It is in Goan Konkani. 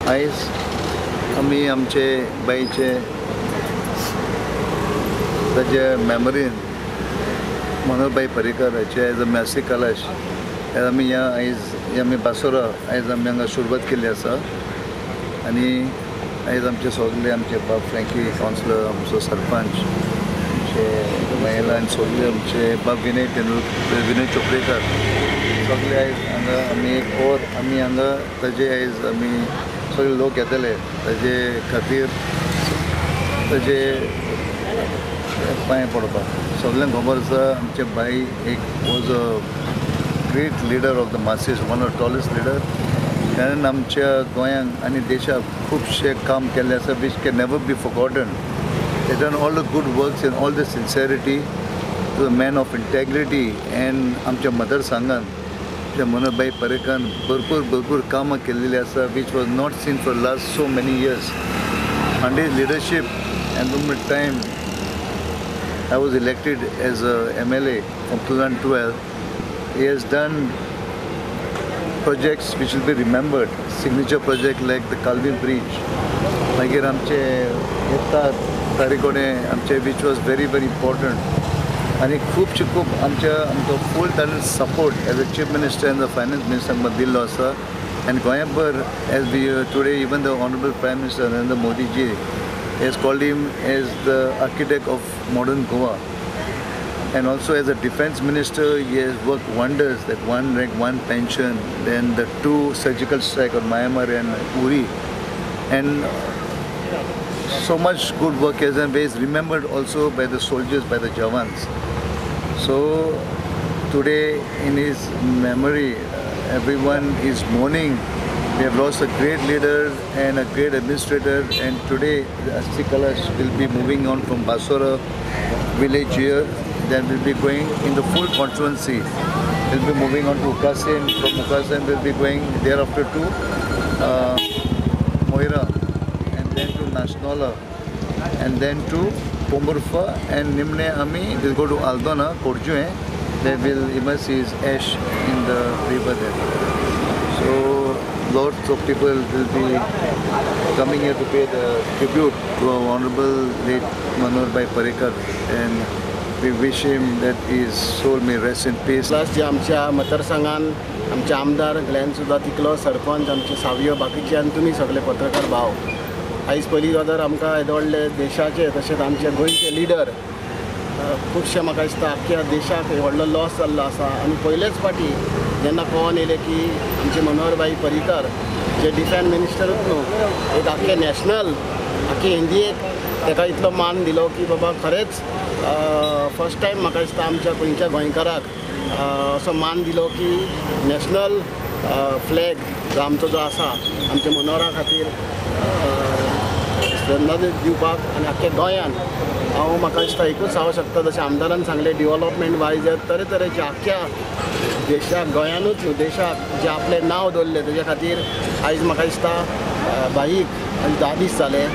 आयज आमी आमचे बाईचे ताजे मेमरीन मनोहरभाई पर्रीकर हाचे आयज आमी अस्थी कलश आमी ह्या आयज आमी बासोरा आयज आमी हांगा सुरवात केल्ली आसा. आनी आयज आमचे सगळे आमचे बाब फ्रँकी कावन्सिलर, आमचो सरपंच, आमचे महिला आनी सगळे आमचे बाब विनय तेंडुलकर, विनय चोपडेकर सगळे आयज हांगा आमी एक और आमी हांगा ताजे आयज आमी सगळे लोक येतले ताजे खातीर ताजे पांय पडपाक. सगळ्यांक खबर आसा आमचे बाई एक was a great leader of the masses, one of tallest leader. कारण आमच्या गोंयांक आनी देशाक खुबशें काम केल्लें आसा which can never be forgotten. They done all the good works in all the sincerity, to a man of integrity. And आमच्या मतदारसंघान आमच्या मनोहरभाई पर्रीकरान भरपूर भरपूर कामां केल्लेली आसा which was not seen for last so many years. Under his leadership and from the time I was elected as a MLA from 2012, he has done projects which will be remembered. Signature project like the Calvin Bridge, मागीर आमचे येता तारीकोडे आमचे which was very very important. आनी खुबशे खूब आमच्या आमकां फूल ताणें support as a chief minister and the finance minister आमकां दिल्लो आसा. आनी गोंयाभर as we today even the honourable prime minister Narendra Modi ji has called him as the architect of modern Goa. And also as a defense minister, he has worked wonders, that one rank, one pension, then the two surgical strike on Myanmar and Uri. And so much good work has done, is remembered also by the soldiers, by the Jawans. So today in his memory, everyone is mourning. We have lost a great leader and a great administrator, and today the Asthi Kalash will be moving on from Basora village here, then we'll be going in the full constituency. We'll be moving on to Ukasim, from Ukasim we'll be going thereafter to Moira, and then to Nashnola, and then to Pomburfa, and Nimne Ami will go to Aldona, Korjue. They will immerse his ash in the river there. So lots of people will be coming here to pay the tribute to our honorable late Manohar Bhai Parrikar, and we wish him that his soul may rest in peace. Plus जे आमच्या मतदारसंघान आमचे आमदार ग्लॅन सुद्दां तिकलो, सरपंच आमचे सावयो, बाकीचे आनी तुमी सगळे पत्रकार भाव, आयज पयली गजाल आमकां येदे व्हडले देशाचे तशेंच आमचे गोंयचे लिडर खुबशे म्हाका दिसता आख्ख्या देशाक व्हडलो लॉस जाल्लो आसा. आनी पयलेच फावटी जेन्ना कळोन येयलें की आमचे मनोहरभाई पर्रीकर जे डिफेन्स मिनिस्टरूच न्हू, एक आख्खे नॅशनल आख्खे इंडियेक ताका इतलो मान दिलो की बाबा खरेंच फर्स्ट टायम म्हाका दिसता आमच्या खंयच्या गोंयकाराक असो मान दिलो की नॅशनल फ्लॅग जो आमचो जो आसा आमच्या मनोहरा खातीर श्रद्धांजली दिवपाक आनी आख्ख्या गोंयान हांव म्हाका दिसता एकूच सांगूंक शकता, जशें आमदारान सांगलें डिवॉलॉपमेंट वायज तरेतरेचे आख्ख्या देशाक, गोंयानूच न्हू देशाक जे आपलें नांव दवरलें तेज्या खातीर आयज म्हाका दिसता भाईक आयज 10 दीस जाले.